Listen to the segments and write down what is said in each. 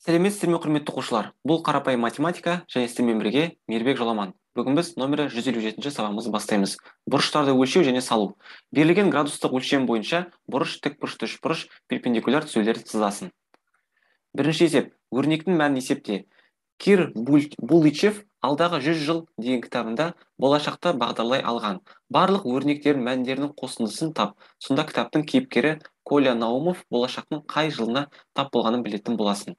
Сәлеметсіздер ме, құрметті оқушылар? Бұл қарапайым математика және сіздермен бірге Мейірбек Жоламан. Бүгін біз номері 157 сабағымызды бастаймыз. Бұрыштарды өлшеу және салу. Берілген градустық өлшем бойынша бұрыш, тікбұрышты үшбұрыш, перпендикуляр түзулерді сызасын. Бірінші есеп. Өрнектің мәнін есепте. Кир Булычев алдағы 100 жыл деген кітабында болашақты бағдарлай алған. Барлық өрнектердің мәндерінің қосындысын тап. Сонда кітаптың кейіпкері Коля Наумов болашақтың қай жылына тап болғанын білетін боласың.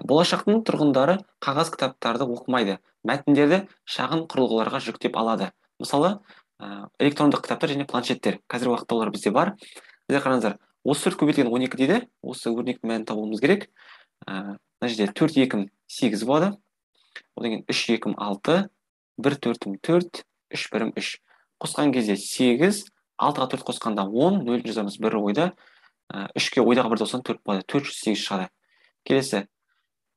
Болашақтың тұрғындары қағаз кітаптарды оқымайды, мәтіндерді шағын құрылғыларға жүктеп алады. Мысалы, электрондық кітаптар және планшеттер. Қазіргі уақытта олар бізде бар. Бізде қараңыздар, осы 4 көбейтілген 12 дейді. Осы өрнектің мәнін табуымыз керек. Мына жерде 4 2 8 болады. Одан кейін 3 2 6, 1 4 4, 3 1 3. Қосқан кезде 8, 6-ға 4 қосқанда 10, 0 жазамыз 1 ойда. 3-ке ойдағы 1 қосқан 4 болады. 408 шығады. Келесі.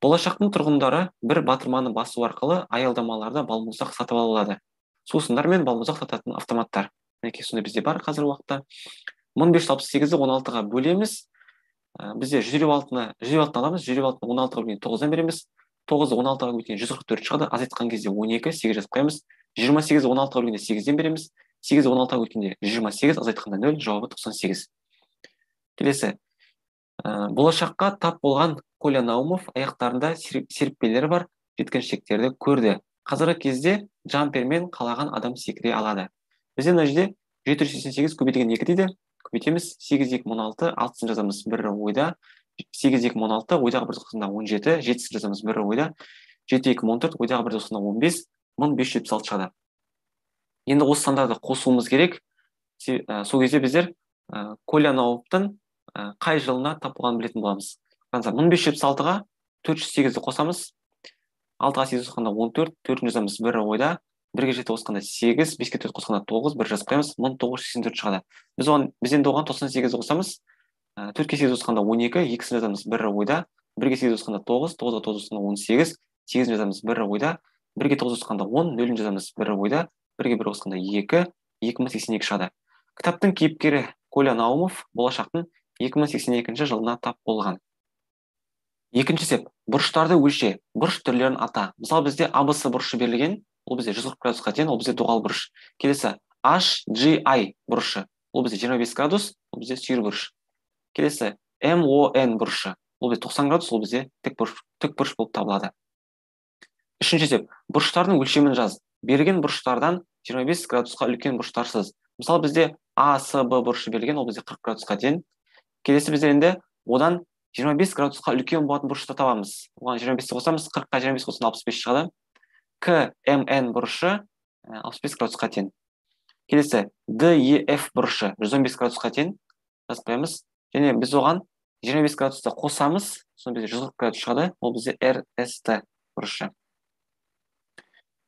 Болашақтың тұрғындары бір батырманы басу арқылы аялдамаларда балмұздақ сатып ала алады. Сусындар мен балмұздақ сататын автоматтар. Мінекей, сондай бізде бар қазіргі уақытта. 1568-ді 16-ға бөлеміз. Бізде 156-ны аламыз, 156-ны 16-ға бөлгенде 9-дан береміз. 9-ды 16-ға бөлгенде 144 шығады. Азайтқан кезде 12, 8 жазып қоямыз. 28-ді 16-ға бөлгенде 8-ден береміз. 8-ді 16-ға бөлгенде 28, азайтқанда 0, жауабы 98. Келесі. Болашаққа тап болған Коля Наумов аяқтарында серіппелері бар жеткіншектерді көрді. Қазіргі кезде джампермен қалаған адам секіре алады. Бізде мына жерде 788 көбейтілген 2 дейді. Көбейтеміз 8 2 16, 6-сын жазамыз 1 ойда. 8 2 16, ойдағы 1 қосқанда 17, 7-сін жазамыз 1 ойда. 7 2 14, ойдағы 1 қосқанда 15, 1576 шығады. Енді осы сандарды қосуымыз керек. Сол кезде біздер Коля Наумовтың қай жылына тап болғанын білетін боламыз. Қараңыздар, 1576-ға 408-ді қосамыз. 6-ға 8 қосқанда 14, 4-ін жазамыз 1 ойда. 1-ге 7 қосқанда 8, 5-ге 4 қосқанда 9, 1 жазып қоямыз, 1984 шығады. Біз енді оған 98-ді қосамыз. 4-ге 8 қосқанда 12, 2-сін жазамыз 1 ойда. 1-ге 8 қосқанда 9, 9-ға 9 қосқанда 18, 8-ін жазамыз 1 ойда. 1-ге 9 қосқанда 10, 0-ін жазамыз 1 ойда. 1-ге 1 қосқанда 2, 2082 шығады. Кітаптың кейіпкері Коля Наумов болашақтың 2082 жылына тап болған. Екінші есеп. Бұрыштарды өлше, бұрыш түрлерін ата. Мысалы, бізде ABC бұрышы берілген, ол бізде 140 градусқа тең, ол бізде доғал бұрыш. Келесі HGI бұрышы, ол бізде 25 градус, ол бізде сүйір бұрыш. Келесі MON бұрышы, ол бізде 90 градус, ол бізде тік бұрыш болып табылады. Үшінші есеп. Бұрыштардың өлшемін жаз. Берілген бұрыштардан 25 градусқа үлкен бұрыштарсыз. Мысалы, бізде ASB бұрышы берілген, ол бізде 40 градусқа тең. Келесі бізде енді одан 25 градусқа үлкен болатын бұрышты табамыз. Оған 25-ті қосамыз, 40-қа 25 қосқанда 65 шығады. KMN бұрышы 65 градусқа тең. Келесі DEF бұрышы 115 градусқа тең жазып қоямыз. Және біз оған 25 градусты қосамыз, сонда бізде 140 градус шығады. Ол бізде RST бұрышы.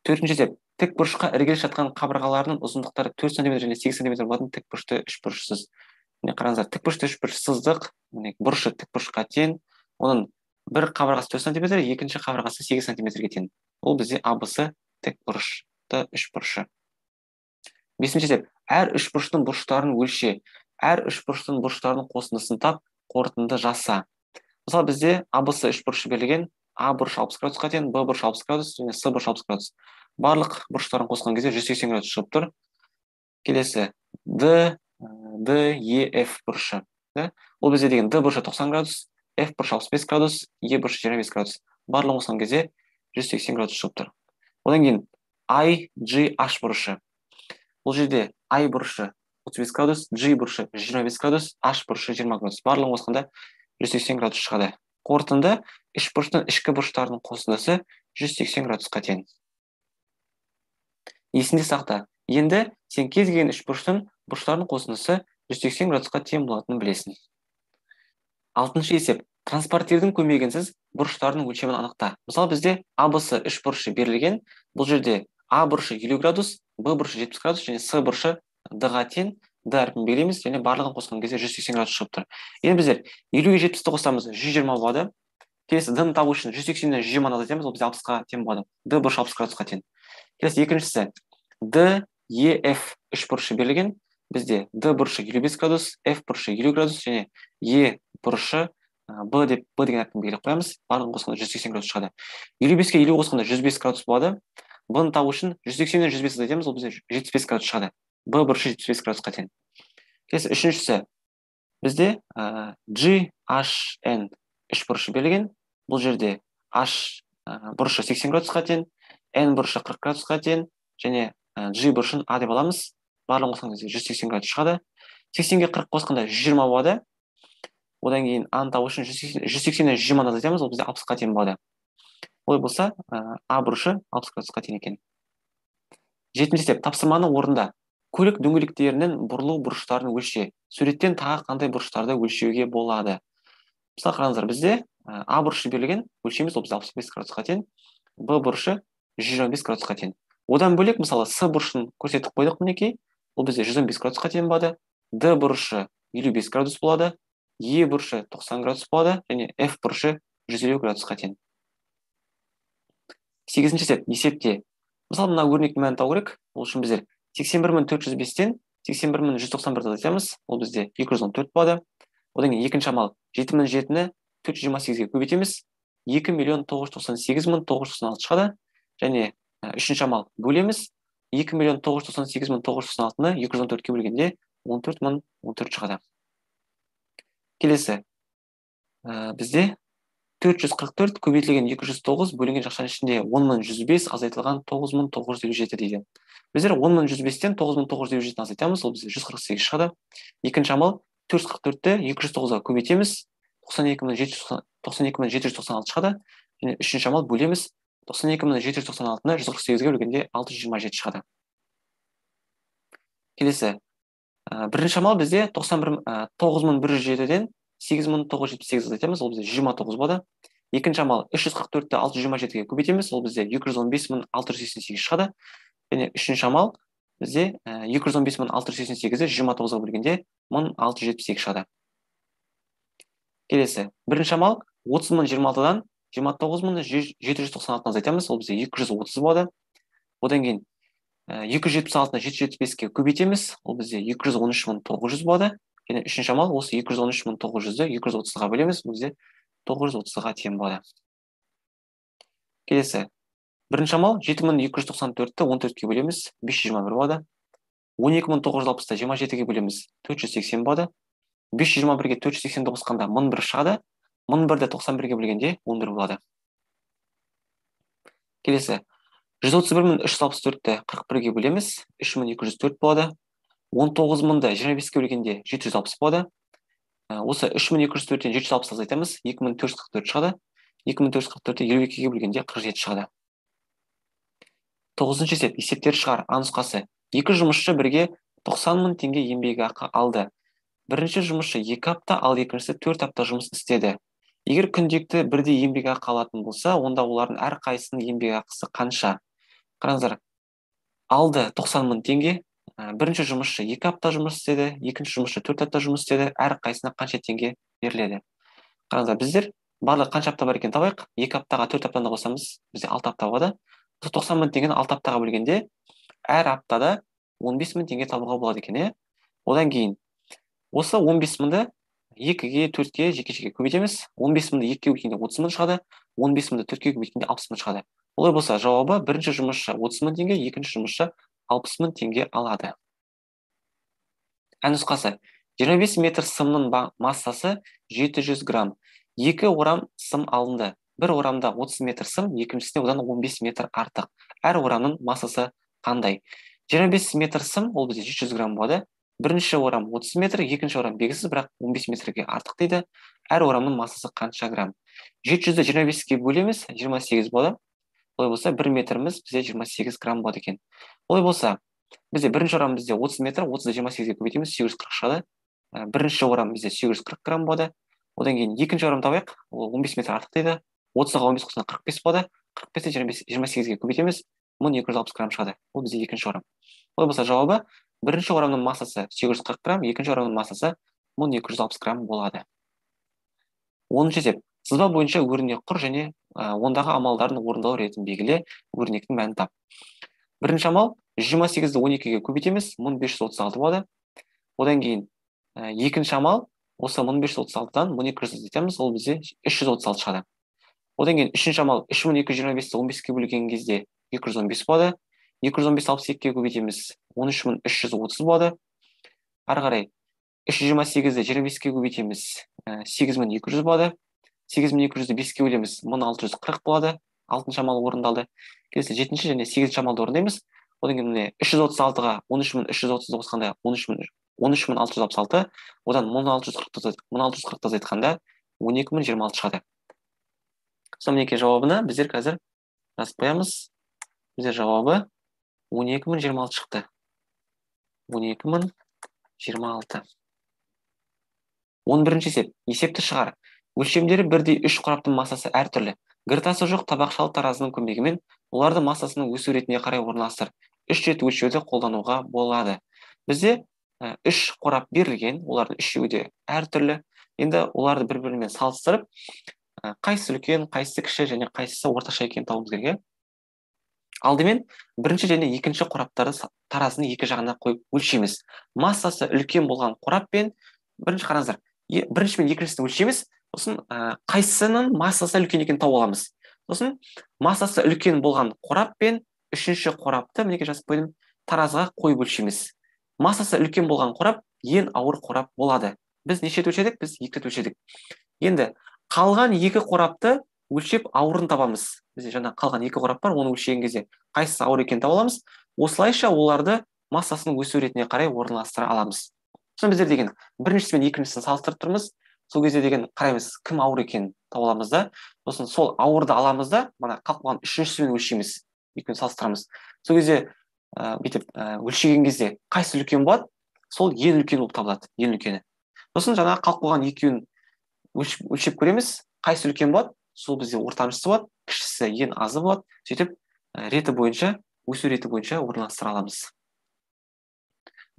Төртінші есеп. Тік бұрышқа іргелес жатқан қабырғаларының ұзындықтары 4 см және 8 см болатын тік бұрышты үшбұрышсыз. Міне қараңыздар, тік бұрышты үшбұрыш сыздық. Міне бұрышы тік бұрышқа тең. Оның бір қабырғасы 4 см, екінші қабырғасы 8 см-ге тең. Ол бізде ABC тік бұрышты үшбұрышы. Бесінші есеп. Әр үшбұрыштың бұрыштарын өлше. Әр үшбұрыштың бұрыштарының қосындысын тап, қорытынды жаса. Мысалы, бізде ABC үшбұрышы берілген. А бұрышы 60 градусқа тең, Б бұрышы 60 градус және С бұрышы 60 градус. Барлық бұрыштарын қосқан кезде 180 градус шығып тұр. Келесі D, E, F бұрышы. Ол бізде деген D бұрышы 90 градус, F бұрышы 65 градус, E бұрышы 25 градус. Барлығын қосқан кезде 180 градус шығып тұр. Одан кейін I, G, H бұрышы. Бұл жерде I бұрышы 35 градус, G бұрышы 25 градус, H бұрышы 20 градус. Барлығын қосқанда 180 градус шығады. Қорытынды үшбұрыштың ішкі бұрыштарының қосындысы 180 градусқа тең. Есінде сақта. Енді сен кез келген үшбұрыштың бұрыштарының қосындысы 180 градусқа тең болатынын білесің. Алтыншы есеп. Транспортирдің көмегінсіз бұрыштардың өлшемін анықта. Мысалы, бізде ABC үшбұрышы берілген. Бұл жерде А бұрышы 50 градус, Б бұрышы 70 градус және С бұрышы D-ға тең. Д әрпін белгілейміз және барлығын қосқан кезде 180 градус шығып тұр. Енді біздер 50-ге 70-ті қосамыз, 120 болады. Келесі D-ны табу үшін 180-нен 120-ны азайтамыз, ол бізде 60-қа тең болады. D бұрышы 60 градусқа тең. Келесі екіншісі D, E, F үшбұрышы берілген. Бізде D бұрышы 55 градус, F бұрышы 50 градус және E бұрышы Б деп, Б деген әрпін белгілеп қоямыз. Барлығын қосқанда 180 градус шығады. 55-ке 50 қосқанда 105 градус болады. Б-ны табу үшін 180-нен 105 азайтамыз, ол бізде 75 градус шығады. Б бұрышы 75 градусқа тең. Келесі үшіншісі бізде G, H, N үш бұрышы берілген. Бұл жерде H бұрышы 80 градусқа тең, N бұрышы 40 градусқа тең және G бұрышын А деп аламыз. Барлығын қосқан кезде 180 градус шығады. 80-ге 40 қосқанда 120 болады. Одан кейін А-ны табу үшін 180-нен 120-ны азайтамыз, ол бізде 60-қа тең болады. Олай болса, А бұрышы 60 градусқа тең екен. Жетінші есеп, тапсырманы орында. Көлік дөңгелектерінің бұрылу бұрыштарын өлше. Суреттен тағы қандай бұрыштарды өлшеуге болады? Мысалы, қараңыздар, бізде А бұрышы берілген, өлшейміз, ол бізде 65 градусқа тең, Б бұрышы 125 градусқа тең. Одан бөлек, мысалы, С бұрышын көрсетіп қойдық мінекей, ол бізде 115 градусқа тең болады, Д бұрышы 55 градус болады, Е бұрышы 90 градус болады және F бұрышы 150 градусқа тең. Сегізінші есеп, есепте. Мысалы, мына өрнектің мәнін табу керек. Ол үшін біздер 81405-тен 81191-ді азайтамыз, ол бізде 214 болады. Одан кейін екінші амал 7007-ні 428-ге көбейтеміз, 2 998 996 шығады. Және үшінші амал бөлеміз, 2 998 996-ны 214-ке бөлгенде 14 014 шығады. Келесі бізде 444 көбейтілген 209 бөлінген жақшаның ішінде 10 105 азайтылған 9957 дейді. Біздер 10 105-тен 9957-ні азайтамыз, ол бізде 148 шығады. Екінші амал 444-ті 209-ға көбейтеміз, 92 796 шығады. Және үшінші амал бөлеміз, 92 796-ны 148-ге бөлгенде 627 шығады. Келесі бірінші амал бізде 91, 9107-ден 8978 азайтамыз, ол бізде 129 болады. Екінші амал 344-ті 627-ге көбейтеміз, ол бізде 215 688 шығады. Және үшінші амал бізде 215 688-ді 129-ға бөлгенде 1672 шығады. Келесі бірінші амал 30 026-дан 29 796-ны азайтамыз, ол бізде 230 болады. Одан кейін 276-ны 775-ке көбейтеміз, ол бізде 213 900 болады. Және үшінші амал осы 213 900-ді 230-ға бөлеміз, бұл бізде 930-ға тең болады. Келесі бірінші амал 7294-ті 14-ке бөлеміз, 521 болады. 12 960-ты 27-ге бөлеміз, 480 болады. 521-ге 480-ді қосқанда 1001 шығады. 1001-ді 91-ге бөлгенде 11 болады. Келесі 131 364-ті 41-ге бөлеміз, 3204 болады. 19 000-ды 25-ке бөлгенде 760 болады. Осы 3204-тен 760 азайтамыз, 2444 шығады. 2444-ті 52-ге бөлгенде 47 шығады. Тоғызыншы есеп, есептер шығар. А нұсқасы. Екі жұмысшы бірге 90 мың теңге еңбекақы алды. Бірінші жұмысшы 2 апта, ал екіншісі 4 апта жұмыс істеді. Егер күнделікті бірдей еңбекақы алатын болса, онда олардың әрқайсысының еңбекақысы қанша? Қараңыздар, алды 90 мың теңге. Бірінші жұмысшы 2 апта жұмыс істеді, екінші жұмысшы 4 апта жұмыс істеді. Әрқайсысына қанша теңге беріледі? Қараңыздар, біздер барлығы қанша апта бар екенін табайық. 2 аптаға 4 аптаны қосамыз, бізде 6 апта болады. Осы 90 мың теңгені 6 аптаға бөлгенде әр аптада 15 мың теңге табуға болады екен, иә. Одан кейін осы 15 мыңды екіге, төртке жеке жеке көбейтеміз. 15 мыңды екіге көбейткенде 30 мың шығады, 15 мыңды төртке көбейткенде 60 мың шығады. Олай болса, жауабы: бірінші жұмысшы 30 мың теңге, екінші жұмысшы 60 мың теңге алады. Ә нұсқасы. 25 метр сымның массасы 700 грамм. Екі орам сым алынды. Бір орамда 30 метр сым, екіншісінде одан 15 метр артық. Әр орамның массасы қандай? 25 метр сым, ол бізде 700 грамм болады. Бірінші орам 30 метр, екінші орам белгісіз, бірақ 15 метрге артық дейді. Әр орамның массасы қанша грамм? 700-ді 25-ке бөлеміз, 28 болады. Олай болса, 1 метріміз бізде 28 грамм болады екен. Олай болса, бізде бірінші орам бізде 30 метр, 30-ды 28-ге көбейтеміз, 840 шығады. Бірінші орам бізде 840 грамм болады. Одан кейін екінші орам табайық, ол 15 метр артық дейді. 30-ға 15 қосқанда 45 болады. 45-ті 28-ге көбейтеміз, 1260 грамм шығады. Ол бізде екінші орам. Олай болса, жауабы: бірінші орамның массасы 840 грамм, екінші орамның массасы 1260 грамм болады. 10-есеп. Сызба бойынша өрнек құр және ондағы амалдардың орындалу ретін белгіле, өрнектің мәнін тап. Бірінші амал 128-ді 12-ге көбейтеміз, 1536 болады. Одан кейін екінші амал Осы 1536-дан 1200 азайтамыз, ол бізде 336 шығады. Одан кейін үшінші амал 3225-ті 15-ке бөлген кезде 215 болады. 215 62-ге көбейтеміз, 13330 болады. Ары қарай 328-ді 25-ке көбейтеміз, 8200 болады. 8200-ді 5-ке бөлеміз, 1640 болады. Алтыншы амал орындалды. Келесі жетінші және сегізінші амалды орындаймыз. Одан кейін міне 336-ға 13330-ды қосқанда 13666, одан 1640-ты азайтқанда 12026 шығады. Сонда мінекей жауабына біздер қазір жазып қоямыз. Біздер жауабы 12026 шықты. 12026. 11-ші есеп. Есепті шығар. Өлшемдері бірдей үш қораптың массасы әртүрлі. Гіртасы жоқ табақшалы таразының көмегімен оларды массасының өсу ретіне қарай орналастыр. Үш рет өлшеуді қолдануға болады. Бізде үш қорап берілген, олардың үшеуі де әртүрлі. Енді оларды бір-бірімен салыстырып, қайсысы үлкен, қайсысы кіші және қайсысы орташа екенін табуымыз керек. Алдымен бірінші және екінші қораптарды таразының екі жағына қойып өлшейміз. Массасы үлкен болған қорап пен бірінші қараңыздар, бірінші мен екіншісін өлшейміз, сосын қайсысының массасы үлкен екенін тауып аламыз. Сосын массасы үлкен болған қорап пен үшінші қорапты мінекей жазып қойдым, таразыға қойып өлшейміз. Массасы үлкен болған қорап ең ауыр қорап болады. Біз неше рет өлшедік? Біз екі рет өлшедік. Енді қалған екі қорапты өлшеп ауырын табамыз. Бізде жаңа қалған екі қорап бар, оны өлшеген кезде қайсысы ауыр екенін таба аламыз. Осылайша оларды массасының өсу ретіне қарай орналастыра аламыз. Сосын біздер деген біріншісі мен екіншісін салыстырып тұрмыз. Сол кезде деген қараймыз, кім ауыр екенін таба аламыз да. Сосын сол ауырды аламыз да, мына қалып қалған үшіншісімен өлшейміз, екеуін салыстырамыз. Сол кезде бүйтіп өлшеген кезде қайсысы үлкен болады, сол ең үлкен болып табылады, ең үлкені. Сосын жаңағы қалып қойған екеуін өлшеп көреміз, қайсысы үлкен болады, сол бізде ортаншысы болады, кішісі ең азы болады. Сөйтіп реті бойынша, өсу реті бойынша орналастыра аламыз.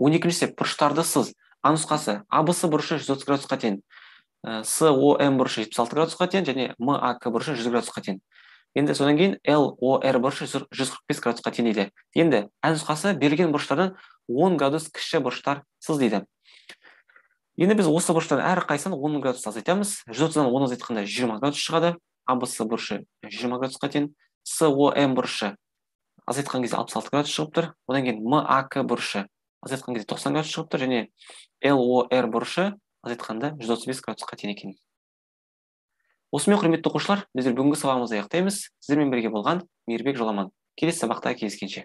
12-ші есеп. Бұрыштарды сыз. А нұсқасы АБС бұрышы 130 градусқа тең, СОМ бұрышы 76 градусқа тең және МАК бұрышы 100 градусқа тең. Енді содан кейін ЛОР бұрышы 145 градусқа тең дейді. Енді А нұсқасы берілген бұрыштардан 10 градус кіші бұрыштар сыз дейді. Енді біз осы бұрыштардың әрқайсысын 10 градус азайтамыз. 130-дан 10 азайтқанда 20 градус шығады. АБС бұрышы 20 градусқа тең. СОМ бұрышы азайтқан кезде 66 градус шығып тұр. Одан кейін МАК бұрышы азайтқан кезде 90 градус шығып тұр және ЛОР бұрышы азайтқанда 135 градусқа тең екен. Осымен, құрметті оқушылар, біздер бүгінгі сабағымызды аяқтаймыз. Сіздермен бірге болған Мейірбек Жоламан. Келесі сабақта кездескенше.